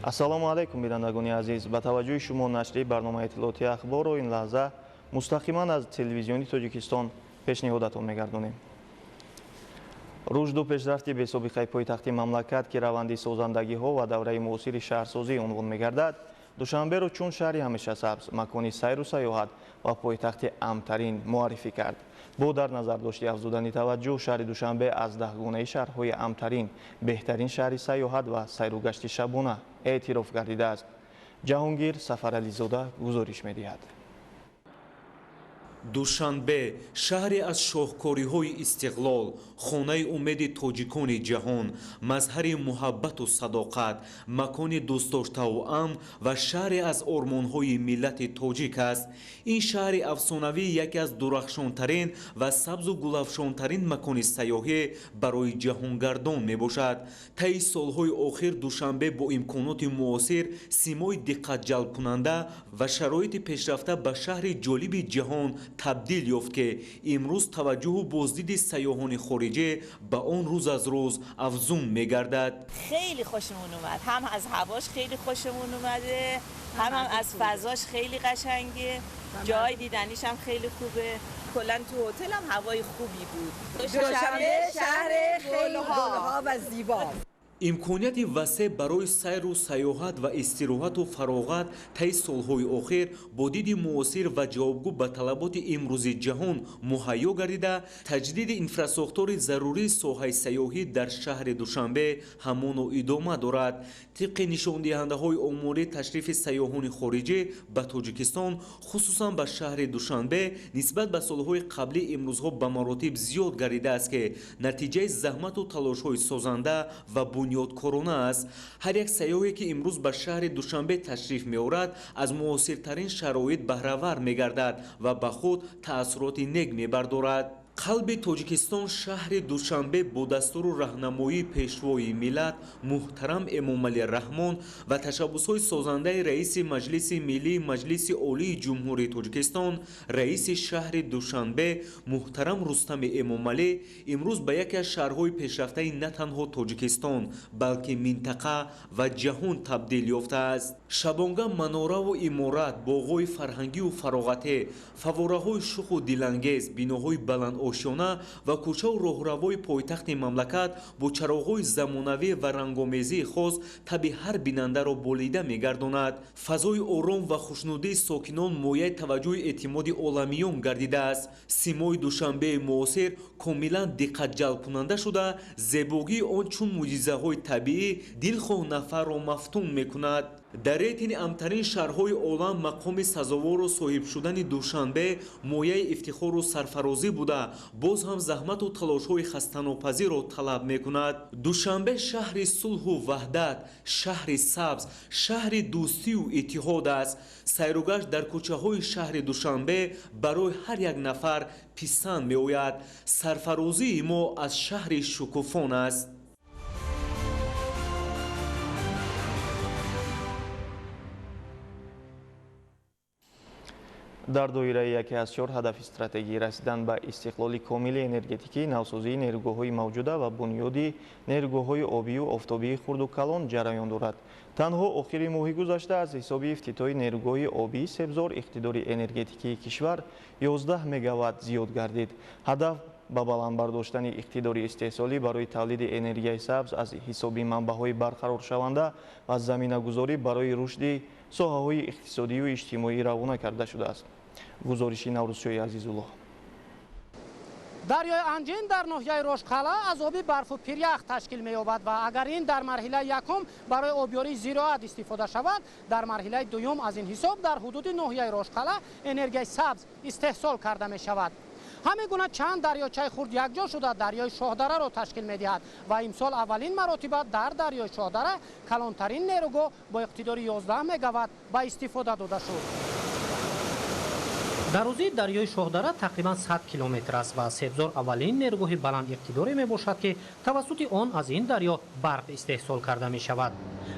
Ассалому алайкум, бинандагони азиз. Ба таваҷҷӯҳи шумо нашри барномаи иттилоотии ахборро ин лаҳза мустақиман аз телевизиони Тоҷикистон пешниҳодатон мегардонем. Рушду пешрафти бесобиқаи пойтахти мамлакат, ки раванди созандагиҳо ва давраи муосири шаҳрсозӣ унвон мегардад, Душанберо чун шаҳри ҳамешасабз, макони сайру сайёҳат ва пойтахти амнтарин муаррифӣ кард. Бо дар назар дошти афзудани таваҷҷӯҳ, шаҳри Душанбе аз даҳгонаи шаҳрҳои амнтарин, беҳтарин шаҳри сайёҳат ва сайругашти шабона эътироф гардидааст. Ҷаҳонгир Сафарализода гузориш медиҳад. Душанбе шаҳре аз шоҳкориҳои истиқлол, хонаи умеди тоҷикони ҷаҳон, мазҳари муҳаббату садоқат, макони дӯстдоштаву амн ва шаҳре аз ормонҳои миллати тоҷик аст. Ин шаҳри афсонавӣ яке аз дурахшонтарин ва сабзу гулафшонтарин макони сайёҳӣ барои ҷаҳонгардон мебошад. Таи солҳои охир Душанбе бо имконоти муосир, симои диққатҷалбкунанда ва шароити пешрафта ба шаҳри ҷолиби ҷаҳон табдил ёфт, ки имрӯз таваҷҷӯҳу боздиди сайёҳони хориҷӣ ба он рӯз аз рӯз афзун мегардад. Хеле хушмон омад, ҳам аз ҳавош хеле хушмон омаде, ҳам аз фазош хеле қашанге, ҷой диданиш ҳам хеле хубе. کلاً تو هتل هم هوای خوبی بود. دوشنبه شهر خیلی گلها و زیبا. Имконияти васеъ барои сайру сайёҳат ва истироҳату фароғат таи солҳои охир бо диди муосир ва ҷавобгӯ ба талаботи имрӯзи ҷаҳон муҳайё гардида, таҷдиди инфрасохтори зарурии соҳаи сайёҳӣ дар шаҳри Душанбе ҳамоно идома дорад. Тибқи нишондиҳандаҳои оморӣ, ташрифи сайёҳони хориҷӣ ба Тоҷикистон, хусусан ба шаҳри Душанбе, нисбат ба солҳои қаблӣ имрӯзҳо ба маротиб зиёд гардидааст, ки натиҷаи заҳмату талошҳои созанда ва бунёдкорона аст. Ҳар як сайёҳе, ки имрӯз ба шаҳри Душанбе ташриф меорад, аз муосиртарин шароит баҳравар мегардад ва ба худ таассуроти нек мебардорад. Қалби Тоҷикистон шаҳри Душанбе бо дастуру раҳнамоии пешвои миллат муҳтарам Эмомалӣ Раҳмон ва ташаббусҳои созандаи раиси Маҷлиси Миллии Маҷлиси Олии Ҷумҳурии Тоҷикистон, раиси шаҳри Душанбе муҳтарам Рустами Эмомалӣ имрӯз ба яке аз шаҳрҳои пешрафтаи на танҳо Тоҷикистон, балки минтақа ва ҷаҳон табдил ёфтааст. Шабонга манораву иморат, боғҳои фарҳангию фароғатӣ, фаввораҳои шуху дилангез, биноҳои баланд ошёна ва кӯчаву роҳравҳои пойтахти мамлакат бо чароғҳои замонавӣ ва рангомезии хос таби ҳар бинандаро болида мегардонад. Фазои ором ва хушнудии сокинон мояи таваҷҷӯҳи эътимоди оламиён гардидааст. Симои Душанбеи муосир комилан диққатҷалбкунанда шуда, зебогии он чун мӯъҷизаҳои табиӣ дилхоҳ нафарро мафтун мекунад. Дар рейтинги амнтарин шаҳрҳои олам мақоми сазовору соҳиб шудани Душанбе мояи ифтихору сарфарозӣ буда, боз ҳам заҳмату талошҳои хастанопазирро талаб мекунад. Душанбе шаҳри сулҳу ваҳдат, шаҳри сабз, шаҳри дӯстию иттиҳод аст. Сайругашт дар кӯчаҳои шаҳри Душанбе барои ҳар як нафар писанд меояд. Сарфарозии мо аз шаҳри шукуфон аст. Дар доираи яке аз чор ҳадафи стратегӣ расидан ба истиқлоли комили энергетикӣ, навсозии нерӯгоҳҳои мавҷуда ва бунёди нерӯгоҳҳои обию офтобии хурду калон ҷараён дорад. Танҳо охири моҳи гузашта аз ҳисоби ифтитоҳи нерӯгоҳи обии Себзор иқтидори энергетикии кишвар 11 мегаватт зиёд гардид. Ҳадаф ба баланд бардоштани иқтидори истеҳсолӣ барои тавлиди энергияи сабз аз ҳисоби манбаъҳои барқароршаванда ва заминагузорӣ барои рушди соҳаҳои иқтисодию иҷтимоӣ равона карда шудааст. Гузориши Наврӯзшоҳи Азизуллоҳ. Дарёи Анҷин дар ноҳияи Рошқалъа аз оби барфу пирях ташкил меёбад ва агар ин дар марҳилаи якум барои обёрии зироат истифода шавад, дар марҳилаи дуюм аз ин ҳисоб дар ҳудуди ноҳияи Рошқалъа энергияи сабз истеҳсол карда мешавад. Ҳамин гуна чанд дарёчаи хурд якҷо шуда дарёи Шоҳдараро ташкил медиҳад ва имсол аввалин маротиба дар дарёи Шоҳдара калонтарин нерӯгоҳ бо иқтидори 11 мегаватт ба истифода дода шуд. Дарозии дарёи Шоҳдара тақрибан 100 километр аст ва Себзор аввалин нерӯгоҳи баланд иқтидоре мебошад, ки тавассути он аз ин дарё барқ истеҳсол карда мешавад.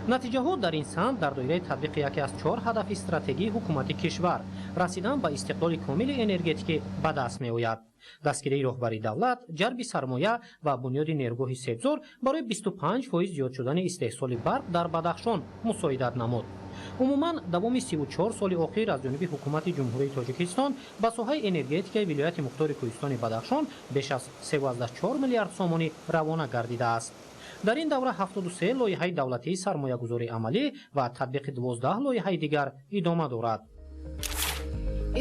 Натиҷаҳо дар ин самт дар доираи татбиқи яке аз чор ҳадафи стратегии ҳукумати кишвар расидан ба истиқлоли комили энергетикӣ ба даст меояд. Дастгирии роҳбари давлат, ҷалби сармоя ва бунёди нерӯгоҳи Себзор барои 25% зиёд шудани истеҳсоли барқ дар Бадахшон мусоидат намуд. Умуман, давоми 34 соли охир аз ҷониби ҳукумати Ҷумҳурии Тоҷикистон ба соҳаи энергетикаи вилояти мухтори Кӯҳистони Бадахшон беш аз 3,4 миллиард сомонӣ равона гардидааст. Дар ин давра 73 лоиҳаи давлатии сармоягузории амалӣ ва татбиқи 12 лоиҳаи дигар идома дорад.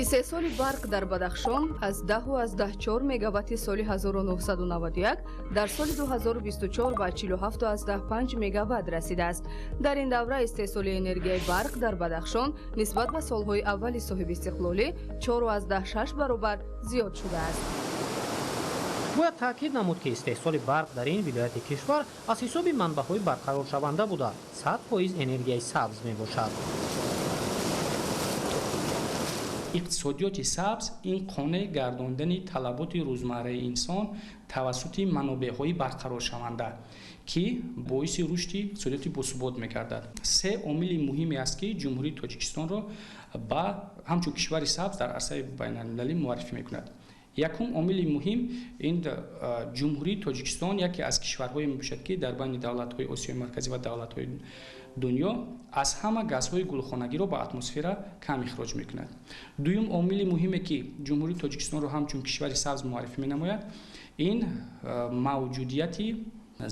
Истеҳсоли барқ дар Бадахшон аз 10,4 мегаватти соли 1991 дар соли 2024 ба 47,5 мегаватт расидааст. Дар ин давра истеҳсоли энергияи барқ дар Бадахшон нисбат ба солҳои аввали соҳибистиқлолӣ 4,6 баробар зиёд шудааст. Бояд таъкид намуд, ки истеҳсоли барқ дар ин вилояти кишвар аз ҳисоби манбаъҳои барқароршаванда буда, 100% энергияи сабз мебошад. Иқтисодиёти сабз ин қонеъ гардондани талаботи рӯзмарраи инсон тавассути манобеъҳои барқароршаванда, ки боиси рушди иқтисодиёти босубот мегардад. Се омили муҳиме аст, ки Ҷумҳурии Тоҷикистонро ба ҳамчун кишвари сабз дар арсаи байналмилалӣ муаррифӣ мекунад. Якум омили муҳим ин Ҷумҳурии Тоҷикистон яке аз кишварҳое мебошад, ки дар байни давлатҳои Осиёи Марказӣ ва давлатҳои дунё аз ҳама газҳои гулхонагиро ба атмосфера кам ихроҷ мекунад. Дуюм омили муҳиме, ки Ҷумҳурии Тоҷикистонро ҳамчун кишвари сабз муаррифӣ менамояд, ин мавҷудияти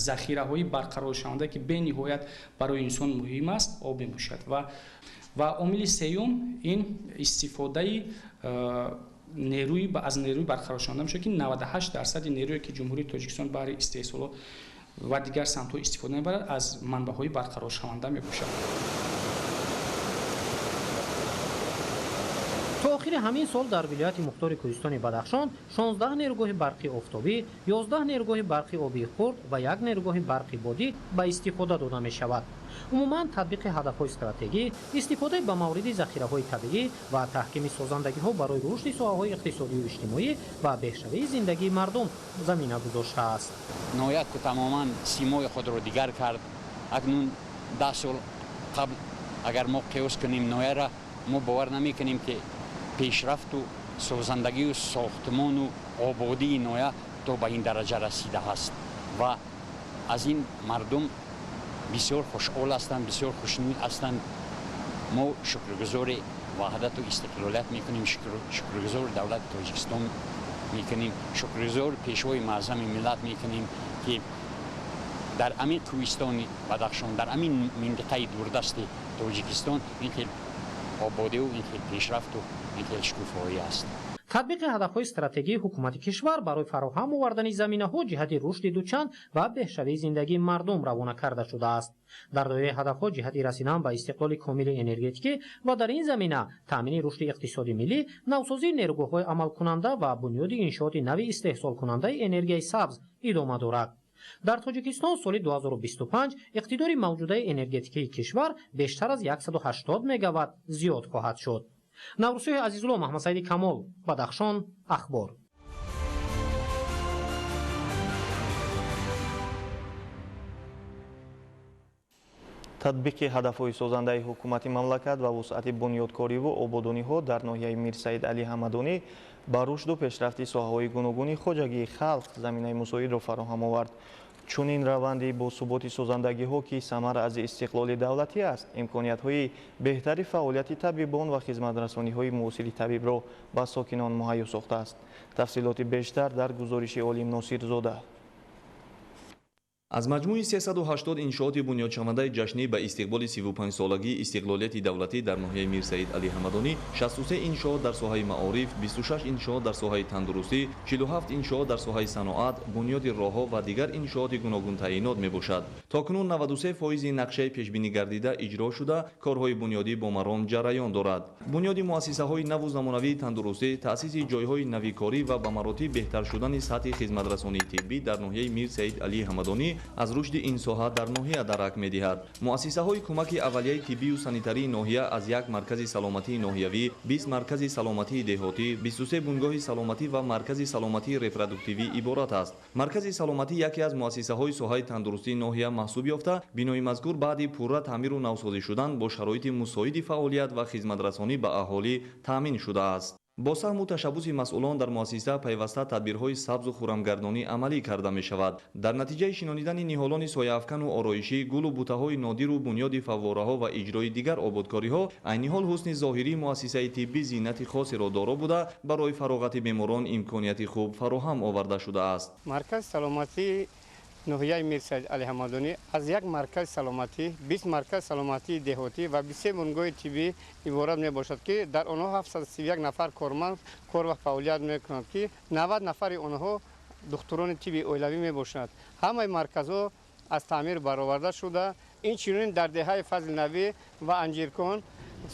захираҳои барқароршаванда, ки бениҳоят барои инсон муҳим аст, об мебошад. Ва омили сеюм ин истифодаи нерӯи аз нерӯи барқароршаванда мешавад, ки 98% нерӯе, ки Ҷумҳурии Тоҷикистон баҳри истеҳсолот ва дигар самтҳо истифода мебарад, аз манбаъҳои барқароршаванда мебошад. То охири ҳамин сол дар вилояти мухтори Кӯҳистони Бадахшон 16 нерӯгоҳи барқи офтобӣ, 11 нерӯгоҳи барқи обии хурд ва як нерӯгоҳи барқи бодӣ ба истифода дода мешавад. Умуман, татбиқи ҳадафҳои стратегӣ, истифодаи ба мавриди захираҳои табиӣ ва таҳкими созандагиҳо барои рушди соҳаҳои иқтисодию иҷтимоӣ ва беҳшавии зиндагии мардум замина гузоштааст. Ноҳия тамоман симои худро дигар кард. Акнун 10 сол қабл агар мо қиёс кунем ноҳияра, мо бовар намекунем, ки пешрафту созандагию сохтмону ободии ноҳия то ба ин дараҷа расидааст ва аз ин мардум бисёр хушҳол ҳастанд, бисёр хушнуд ҳастанд. Мо шукргузори ваҳдату истиқлолият мекунем, шукргузори давлати Тоҷикистон мекунем, шукргузори пешвои муаззами миллат мекунем, ки дар ҳамин кӯҳистони Бадахшон, дар ҳамин минтақаи дурдасти Тоҷикистон ин хел ободию ин хел пешрафту ин хел шукуфоӣ аст. Татбиқи ҳадафҳои стратегии ҳукумати кишвар барои фароҳам овардани заминаҳо ҷиҳати рушди дучанд ва беҳшавии зиндагии мардум равона карда шудааст. Дар доираи ҳадафҳо ҷиҳати расидан ба истиқлоли комили энергетикӣ ва дар ин замина таъмини рушди иқтисоди миллӣ, навсозии нерӯгоҳҳои амалкунанда ва бунёди иншооти нави истеҳсолкунандаи энергияи сабз идома дорад. Дар Тоҷикистон соли 2025 иқтидори мавҷудаи энергетикии кишвар бештар аз 180 мегаватт зиёд хоҳад шуд. Наврӯзшоҳи Азизулло, Маҳмадсаиди Камол, Бадахшон, Ахбор. Татбиқи ҳадафҳои созандаи ҳукумати мамлакат ва вусъати бунёдкориву ободониҳо дар ноҳияи Мирсаид Алӣ Ҳамадонӣ ба рушду пешрафти соҳаҳои гуногуни хоҷагии халқ заминаи мусоидро фароҳам овард. Чунин раванди босуботи созандагиҳо, ки самар аз истиқлоли давлатӣ аст, имкониятҳои беҳтари фаъолияти табибон ва хизматрасониҳои муосири табибро ба сокинон муҳайё сохтааст. Тафсилоти бештар дар гузориши Олим Носирзода. Аз маҷмӯи 380 иншооти бунёдшавандаи ҷашнӣ ба истиқболи 35-солагии истиқлолияти давлатӣ дар ноҳияи Мирсаид Алӣ Ҳамадонӣ 63 иншоот дар соҳаи маориф, 26 иншоот дар соҳаи тандурустӣ, 47 иншоот дар соҳаи саноат, бунёди роҳҳо ва дигар иншооти гуногунтаъинот мебошад. То кунун 93% нақшаи пешбинӣ гардида иҷро шуда, корҳои бунёдӣ бо маром ҷараён дорад. Бунёди муассисаҳои наву замонавии тандурустӣ, таъсиси ҷойҳои навикорӣ ва ба маротиб беҳтар шудани сатҳи хизматрасонии тиббӣ дар ноҳияи Мирсаид Алӣ Ҳамадонӣ аз рушди ин соҳа дар ноҳия дарак медиҳад. Муассисаҳои кӯмаки аввалияи тиббию санитарии ноҳия аз як маркази саломатии ноҳиявӣ, 20 маркази саломатии деҳотӣ, 23 бунгоҳи саломатӣ ва маркази саломатии репродуктивӣ иборат аст. Маркази саломатӣ яке аз муассисаҳои соҳаи тандурустии ноҳия маҳсуб ёфта, бинои мазкур баъди пурра таъмиру навсозӣ шудан бо шароити мусоиди фаъолият ва хизматрасонӣ ба аҳолӣ таъмин шудааст. Бо саҳму ташаббуси масъулон дар муассиса пайваста тадбирҳои сабзу хуррамгардонӣ амалӣ карда мешавад. Дар натиҷаи шинонидани ниҳолони сояафкану ороишӣ, гулу бутаҳои нодиру бунёди фаввораҳо ва иҷрои дигар ободкориҳо, айни ҳол ҳусни зоҳирии муассисаи тиббӣ зинати хосеро доро буда, барои фароғати беморон имконияти хуб фароҳам оварда шудааст. Маркази саломатии ноҳияи Мирсаид Али Ҳамадонӣ аз як маркази саломатӣ, 20 маркази саломатии деҳотӣ ва 23 бунгоҳи тиббӣ иборат мебошад, ки дар онҳо 731 нафар корманд кор ва фаъолият мекунанд, ки 90 нафари онҳо духтурони тибби оилавӣ мебошанд. Ҳамаи марказҳо аз таъмир бароварда шуда, инчунин дар деҳаи Фазлнавӣ ва Анҷиркон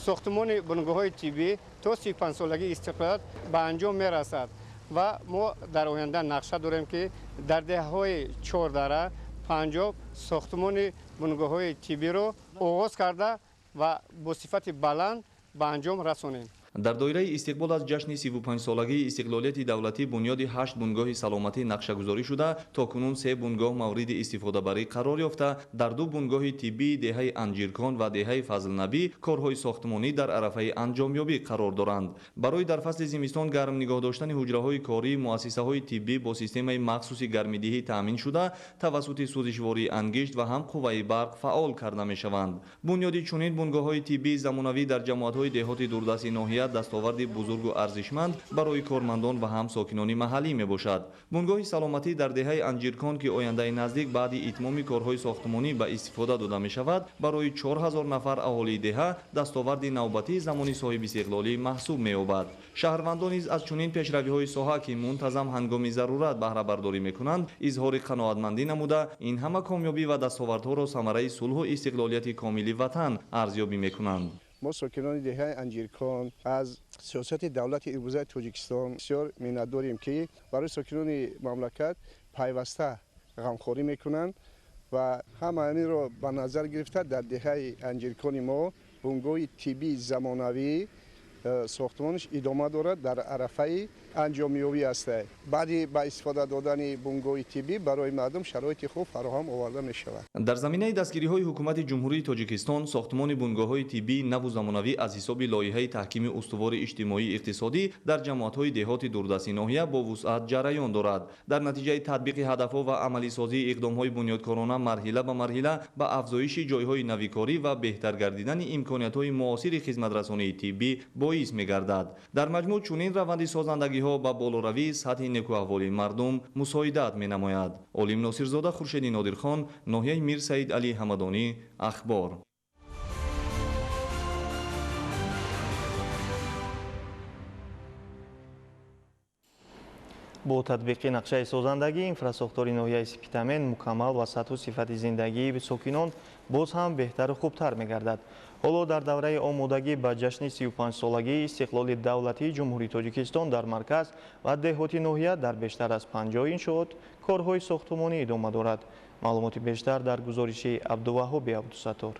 сохтмони бунгоҳҳои тиббӣ то 35-солагии истиқлолият ба анҷом мерасад ва мо дар оянда нақша дорем, ки дар деҳаҳои Чордара, Панҷоб сохтмони бунгоҳҳои тиббиро оғоз карда ва бо сифати баланд ба анҷом расонем. Дар доираи истиқбол аз ҷашни 35-солагии истиқлолияти давлатӣ бунёди 8 бунгоҳи саломатӣ нақшагузорӣ шуда, то кунун 3 бунгоҳ мавриди истифодабарӣ қарор ёфта, дар 2 бунгоҳи тиббии деҳаи Анҷиркон ва деҳаи Фазлнабӣ корҳои сохтмонӣ дар арафаи анҷомёбӣ қарор доранд. Барои дар фасли зимистон гарм нигоҳ доштани ҳуҷраҳои корӣ, муассисаҳои тиббӣ бо системаи махсуси гармидиҳӣ таъмин шуда, тавассути сӯзишвории ангишт ва ҳам қувваи барқ фаъол карда мешаванд. Бунёди чунин бунгоҳҳои тиббии замонавӣ дар ҷамоатҳои деҳоти дурдасти ноҳия дастоварди бузургу арзишманд барои кормандон ва ҳам сокинони маҳаллӣ мебошад. Бунгоҳи саломатӣ дар деҳаи Анҷиркон, ки ояндаи наздик баъди итмоми корҳои сохтмонӣ ба истифода дода мешавад, барои 4000 нафар аҳолии деҳа дастоварди навбатии замони соҳибистиқлолӣ маҳсуб меёбад. Шаҳрвандон низ аз чунин пешравиҳои соҳа, ки мунтазам ҳангоми зарурат баҳрабардорӣ мекунанд, изҳори қаноатмандӣ намуда, ин ҳама комёбӣ ва дастовардҳоро самараи сулҳу истиқлолияти комили ватан арзёбӣ мекунанд. Мо сокинони деҳаи Анҷиркон аз сиёсати давлати имрӯзаи Тоҷикистон бисёр миннатдорем, ки барои сокинони мамлакат пайваста ғамхорӣ мекунанд ва ҳама ҳаминро ба назар гирифта дар деҳаи Анҷиркони мо бунгоҳи тиббии замонавӣ сохтмонаш идома дорад, дар арафаи анҷомёбӣ аст. Баъди ба истифода додани бунгоҳи тиббӣ барои мардум шароити хуб фароҳам оварда мешавад. Дар заминаи дастгириҳои ҳукумати Ҷумҳурии Тоҷикистон сохтмони бунгоҳҳои тиббии наву замонавӣ аз ҳисоби лоиҳаи таҳкими устувори иҷтимоӣ иқтисодӣ дар ҷамоатҳои деҳоти дурдасти ноҳия бо вусъат ҷараён дорад. Дар натиҷаи татбиқи ҳадафҳо ва амалисозии иқдомҳои бунёдкорона марҳила ба марҳила ба афзоиши ҷойҳои навикорӣ ва беҳтар гардидани имкониятҳои муосири хизматрасонии тиббӣ боис мегардад. Дар маҷмӯъ чунин раванди созандагиҳо ба болоравии сатҳи некӯаҳволии мардум мусоидат менамояд. Олим Носирзода, Хуршеди Нодирхон, ноҳияи Мир Саид Али Ҳамадонӣ, Ахбор. Бо татбиқи нақшаи созандагӣ инфрасохтори ноҳияи Спитамен мукаммал ва сатҳу сифати зиндагии сокинон боз ҳам беҳтару хубтар мегардад. Ҳоло дар давраи омодагӣ ба ҷашни 35-солагии истиқлоли давлатии Ҷумҳурии Тоҷикистон дар марказ ва деҳоти ноҳия дар бештар аз 50 иншоот корҳои сохтмонӣ идома дорад. Маълумоти бештар дар гузориши Абдуваҳоби Абдусаттор.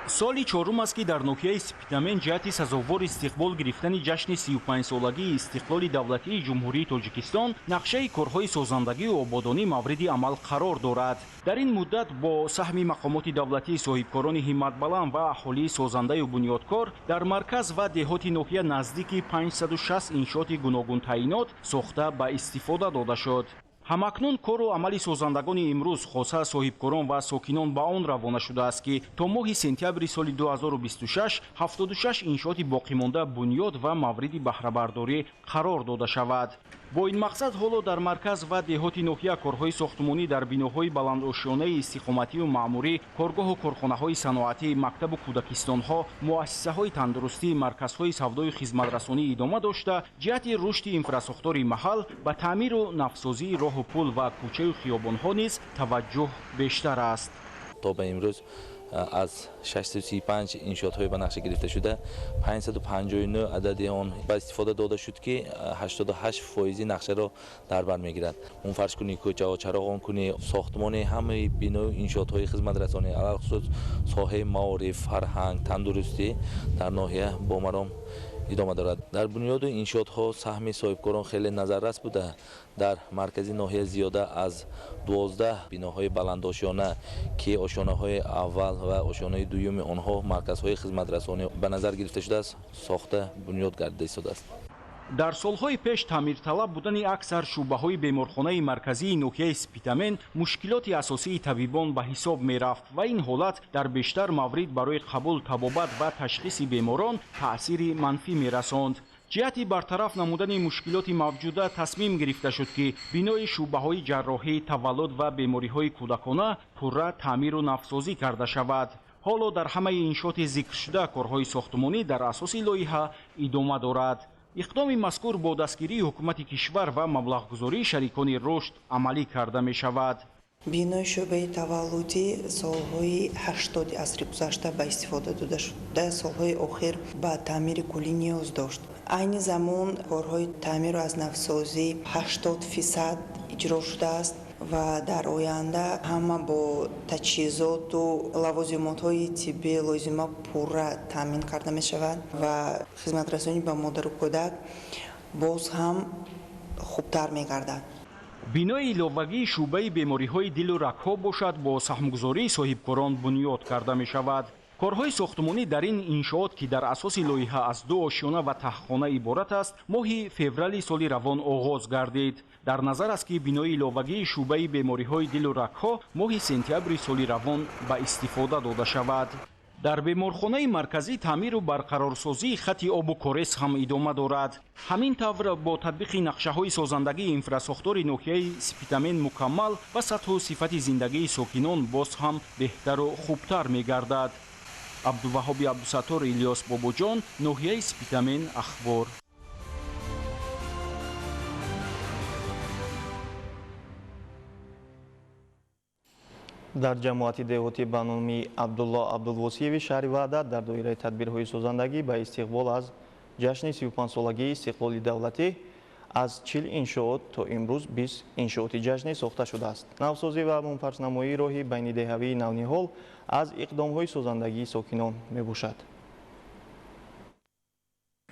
Соли чорум аст, ки дар ноҳияи Спитамен ҷиҳати сазовор истиқбол гирифтани ҷашни 35-солагии истиқлоли давлатии Ҷумҳурии Тоҷикистон нақшаи корҳои созандагию ободонӣ мавриди амал қарор дорад. Дар ин муддат бо саҳми мақомоти давлатии соҳибкорони ҳимматбаланд ва аҳолии созандаю бунёдкор дар марказ ва деҳоти ноҳия наздики 560 иншооти гуногунтаъинот сохта ба истифода дода шуд. Ҳамакнун кору амали созандагони имрӯз, хоса соҳибкорон ва сокинон, ба он равона шудааст, ки то моҳи сентябри соли 2026 76 иншооти боқимонда бунёд ва мавриди баҳрабардорӣ қарор дода шавад. Бо ин мақсад ҳоло дар марказ ва деҳоти ноҳия корҳои сохтмонӣ дар биноҳои баландошёнаи истиқоматию маъмурӣ, коргоҳу корхонаҳои саноатӣ, мактабу кӯдакистонҳо, муассисаҳои тандурустӣ, марказҳои савдою хизматрасонӣ идома дошта, ҷиҳати рушди инфрасохтори маҳал ба таъмиру навсозии роҳу пул ва кӯчаю хиёбонҳо низ таваҷҷӯҳ бештар аст. То ба имрӯз аз 635 иншоотҳои ба нақша гирифта шуда 559 адади он ба истифода дода шуд, ки 88% нақшаро дар бар мегирад. Мунфаршкунии кӯчаҳо, чароғонкунӣ, сохтмони ҳамаи биною иншоотҳои хизматрасонӣ, алалхусус соҳаи маориф, фарҳанг, тандурустӣ дар ноҳия бо маром идома дорад. Дар бунёду иншоотҳо саҳми соҳибкорон хеле назаррас буда, дар маркази ноҳия зиёда аз 12 биноҳои баландошёна, ки ошёнаҳои аввал ва ошёнаи дуюми онҳо марказҳои хизматрасонӣ ба назар гирифта шудааст, сохта бунёд гардида истодааст. Дар солҳои пеш таъмирталаб будани аксар шӯъбаҳои беморхонаи марказии ноҳияи Спитамен мушкилоти асосии табибон ба ҳисоб мерафт ва ин ҳолат дар бештар маврид барои қабул, табобат ва ташхиси беморон таъсири манфӣ мерасонд. Ҷиҳати бартараф намудани мушкилоти мавҷуда тасмим гирифта шуд, ки бинои шӯъбаҳои ҷарроҳӣ, таваллуд ва бемориҳои кӯдакона пурра таъмиру навсозӣ карда шавад. Ҳоло дар ҳамаи иншооти зикршуда корҳои сохтмонӣ дар асоси лоиҳа идома дорад. Иқдоми мазкур бо дастгирии ҳукумати кишвар ва маблағгузории шарикони рушд амалӣ карда мешавад. Бинои шӯъбаи таваллудӣ солҳои 80 асри гузашта ба истифода дода шуда, солҳои охир ба таъмири куллӣ ниёз дошт. Айни замон корҳои таъмиру аз навсозӣ 80% иҷро шудааст ва дар оянда ҳама бо таҷҳизоту лавозимотҳои тиббӣ лозима пурра таъмин карда мешавад ва хизматрасонӣ ба модару кӯдак боз ҳам хубтар мегардад. Бинои иловагии шӯъбаи бемориҳои дилу рагҳо бошад, бо саҳмгузории соҳибкорон бунёд карда мешавад. Корҳои сохтмонӣ дар ин иншоот, ки дар асоси лоиҳа аз 2 ошёна ва таҳхона иборат аст, моҳи феврали соли равон оғоз гардид. Дар назар аст, ки бинои иловагии шӯъбаи бемориҳои дилу рагҳо моҳи сентябри соли равон ба истифода дода шавад. Дар беморхонаи марказӣ таъмиру барқарорсозии хати обу корес ҳам идома дорад. Ҳамин тавр бо татбиқи нақшаҳои созандагии инфрасохтори ноҳияи Спитамен мукаммал ва сатҳу сифати зиндагии сокинон боз ҳам беҳтару хубтар мегардад. Абдуваҳоби Абдусаттор, Илёс Бобоҷон, ноҳияи Спитамен, Ахбор. Дар ҷамоати деҳотӣ ба номи Абдулло Абдулвосиеви шаҳри Ваҳдат дар доираи тадбирҳои созандагӣ ба истиқбол аз ҷашни 35-солагии истиқлоли давлатӣ аз 40 иншоот то имрӯз 20 иншооти ҷашнӣ сохта шудааст. Навсозӣ ва мунфаршнамоии роҳи байнидеҳавии Навниҳол аз иқдомҳои созандагии сокинон мебошад.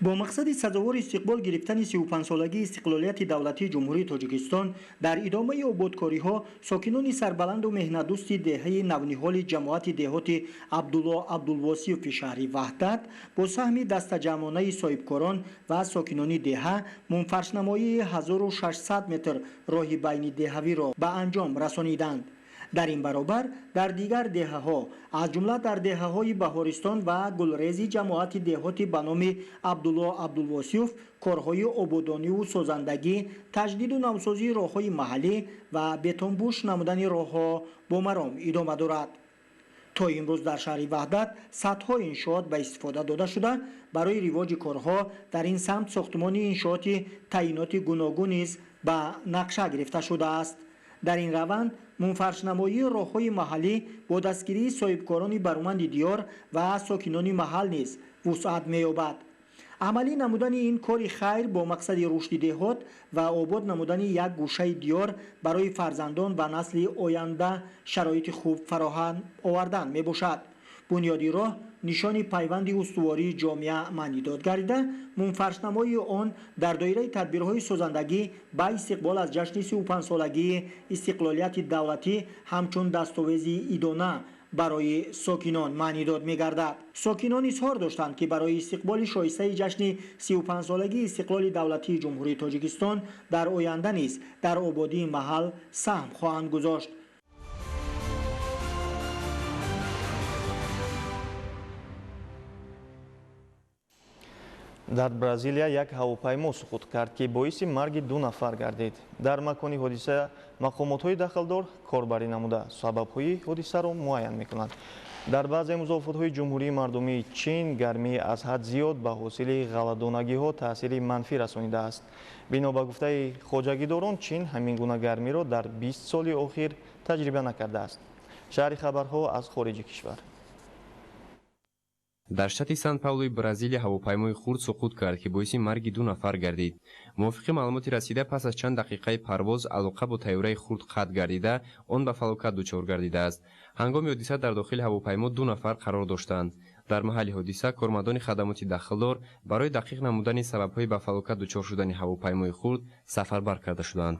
Бо мақсади сазовори истиқбол гирифтани 35-солагии истиқлолияти давлатии Ҷумҳурии Тоҷикистон дар идомаи ободкориҳо сокинони сарбаланду меҳнатдӯсти деҳаи Навниҳоли ҷамоати деҳоти Абдулло Абдулвосиёви шаҳри Ваҳдат бо саҳми дастаҷамъонаи соҳибкорон ва сокинони деҳа мунфаршнамоии 1600 метр роҳи байнидеҳавиро ба анҷом расониданд. Дар ин баробар дар дигар деҳаҳо, аз ҷумла дар деҳаҳои Баҳористон ва Гулрези ҷамоати деҳоти ба номи Абдулло Абдулвосиёв корҳои ободониву созандагӣ, таҷдиду навсозии роҳҳои маҳаллӣ ва бетонбуш намудани роҳҳо бо маром идома дорад. То имрӯз дар шаҳри Ваҳдат садҳо иншоот ба истифода дода шуда, барои ривоҷи корҳо дар ин самт сохтмони иншооти таъиноти гуногун низ ба нақша гирифта шудааст. Дар ин раванд мунфаршнамоии роҳҳои маҳаллӣ бо дастгирии соҳибкорони бароманди диёр ва сокинони маҳал низ вусъат меёбад. Амалӣ намудани ин кори хайр бо мақсади рушди деҳот ва обод намудани як гӯшаи диёр барои фарзандон ва насли оянда шароити хуб фароҳам овардан мебошад. Бунёди роҳ нишони пайванди устувории ҷомеа маънидод гардида, мунфаршнамоии он дар доираи тадбирҳои созандагӣ ба истиқбол аз ҷашни 35-солагии истиқлолияти давлатӣ ҳамчун дастовези идона барои сокинон маънидод мегардад. Сокинон изҳор доштанд, ки барои истиқболи шоистаи ҷашни 35-солагии истиқлоли давлатии Ҷумҳурии Тоҷикистон дар оянда низ дар ободии маҳал саҳм хоҳанд гузошт. Дар Бразилия як ҳавопаймо суқут кард, ки боиси марги 2 нафар гардид. Дар макони ҳодиса мақомотҳои дахлдор корбарӣ намуда сабабҳои ҳодисаро муайян мекунанд. Дар баъзе музофотҳои Ҷумҳурии мардумии Чин гармии аз ҳад зиёд ба ҳосили ғалладонагиҳо таъсири манфӣ расонидааст. Бино ба гуфтаи хоҷагидорон, Чин ҳамин гуна гармиро дар 20 соли охир таҷриба накардааст. Шаҳри хабарҳо аз хориҷи кишвар. Дар штати Сан-Паулуи Бразилия ҳавопаймои хурд суқут кард, ки боиси марги 2 нафар гардид. Мувофиқи маълумоти расида, пас аз чанд дақиқаи парвоз алоқа бо тайёраи хурд қатъ гардида, он ба фалокат дучор гардидааст. Ҳангоми ҳодиса дар дохили ҳавопаймо 2 нафар қарор доштанд. Дар маҳалли ҳодиса кормандони хадамоти дахлдор барои дақиқ намудани сабабҳои ба фалокат дучор шудани ҳавопаймои хурд сафарбар карда шуданд.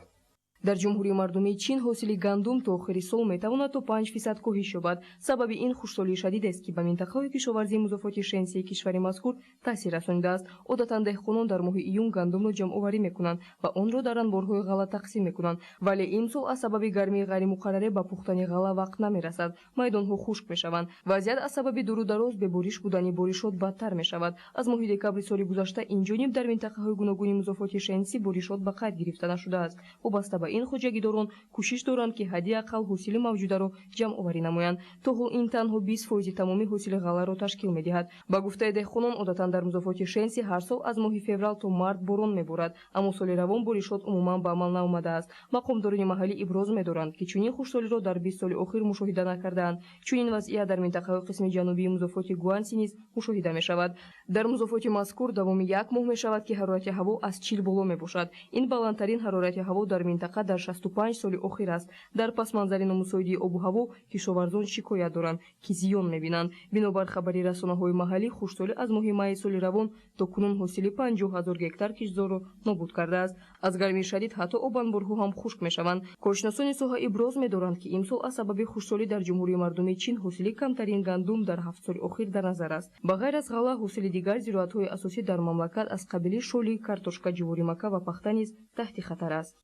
Дар Ҷумҳурии Мардумии Чин ҳосили гандум то охири сол метавонад то 5% коҳиш ёбад. Сабаби ин хушсолии шадид аст, ки ба минтақаҳои кишоварзии музофоти Шенсии кишвари мазкур таъсир расонидааст. Одатан деҳқонон дар моҳи июн гандумро ҷамъоварӣ мекунанд ва онро дар анборҳои ғалла тақсим мекунанд. Вале имсол аз сабаби гармии ғайримуқаррарӣ ба пухтани ғалла вақт намерасад. Майдонҳо хушк мешаванд. Вазъият аз сабаби дуру дароз бебориш будани боришот бадтар мешавад. Аз моҳи декабри соли гузашта инҷониб дар минтақаҳои гуногуни музофоти Шенси боришот ба қайд гирифта нашудааст. Вобаста ба ин хоҷагидорон кӯшиш доранд, ки ҳадди ақал ҳосили мавҷударо ҷамъоварӣ намоянд. То ҳол ин танҳо 20% тамоми ҳосили ғалларо ташкил медиҳад. Ба гуфтаи деҳқонон, одатан дар музофоти Шенси ҳар сол аз моҳи феврал то март борон меборад, аммо соли равон боришот умуман ба амал наомадааст. Мақомдорони маҳаллӣ иброз медоранд, ки чунин хушсолиро дар 20 соли охир мушоҳида накардаанд. Чунин вазъият дар минтақаҳои қисми ҷанубии музофоти Гуанси низ мушоҳида мешавад. Дар музофоти мазкур давоми як моҳ мешавад, ки ҳарорати ҳаво аз 40 боло мебошад. Ин баландтарин ҳарорати ҳаво дар минтақа дар 65 соли охир аст. Дар пасманзари номусоидии обу ҳаво кишоварзон шикоят доранд, ки зиён мебинанд. Бинобар хабари расонаҳои маҳаллӣ, хушсолӣ аз моҳи майи соли равон то кунун ҳосили 50 000 гектар киштзорро нобуд кардааст. Аз гармии шадид ҳатто обанборҳо ҳам хушк мешаванд. Коршиносони соҳа иброз медоранд, ки имсол аз сабаби хушсолӣ дар Ҷумҳурии Мардумии Чин ҳосили камтарин гандум дар 7 соли охир дар назар аст. Ба ғайр аз ғалла, ҳосили дигар зироатҳои асосӣ дар мамлакат аз қабили шолӣ, картошка, ҷуворимакка ва пахта низ таҳти хатар аст.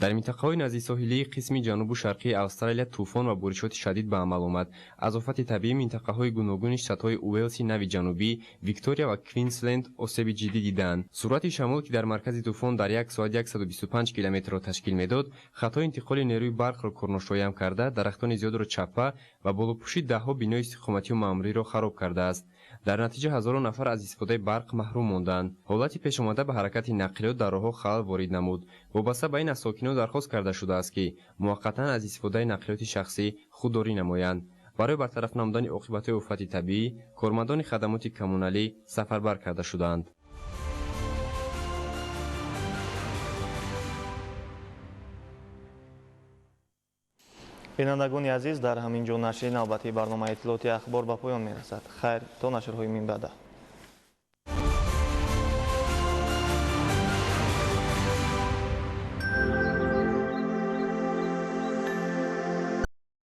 Дар минтақаҳои наздисоҳилии қисми ҷанубу шарқии Австралия тӯфон ва боришоти шадид ба амал омад. Аз офати табиӣ минтақаҳои гуногуни штатҳои Уэлси нави ҷанубӣ, Виктория ва Квинсленд осеби ҷиддӣ диданд. Суръати шамол, ки дар маркази тӯфон дар як соат 125 километрро ташкил медод, хатҳои интиқоли нерӯи барқро корношоям карда, дарахтони зиёдро чаппа ва болопӯши даҳҳо бинои истиқоматию маъмуриро хароб кардааст. Дар натиҷа ҳазорон нафар аз истифодаи барқ маҳрум монданд. Ҳолати пешомада ба ҳаракати нақлиёт дар роҳҳо халал ворид намуд. Вобаста ба ин аз сокинон дархост карда шудааст, ки муваққатан аз истифодаи нақлиёти шахсӣ худдорӣ намоянд. Барои бартараф намудани оқибатҳои офати табиӣ кормандони хадамоти коммуналӣ сафарбар карда шуданд. Бинандагони азиз, дар ҳамин ҷо нашри навбатии барномаи иттилооти ахбор ба поён мерасад. Хайр, то нашрҳои минбаъда.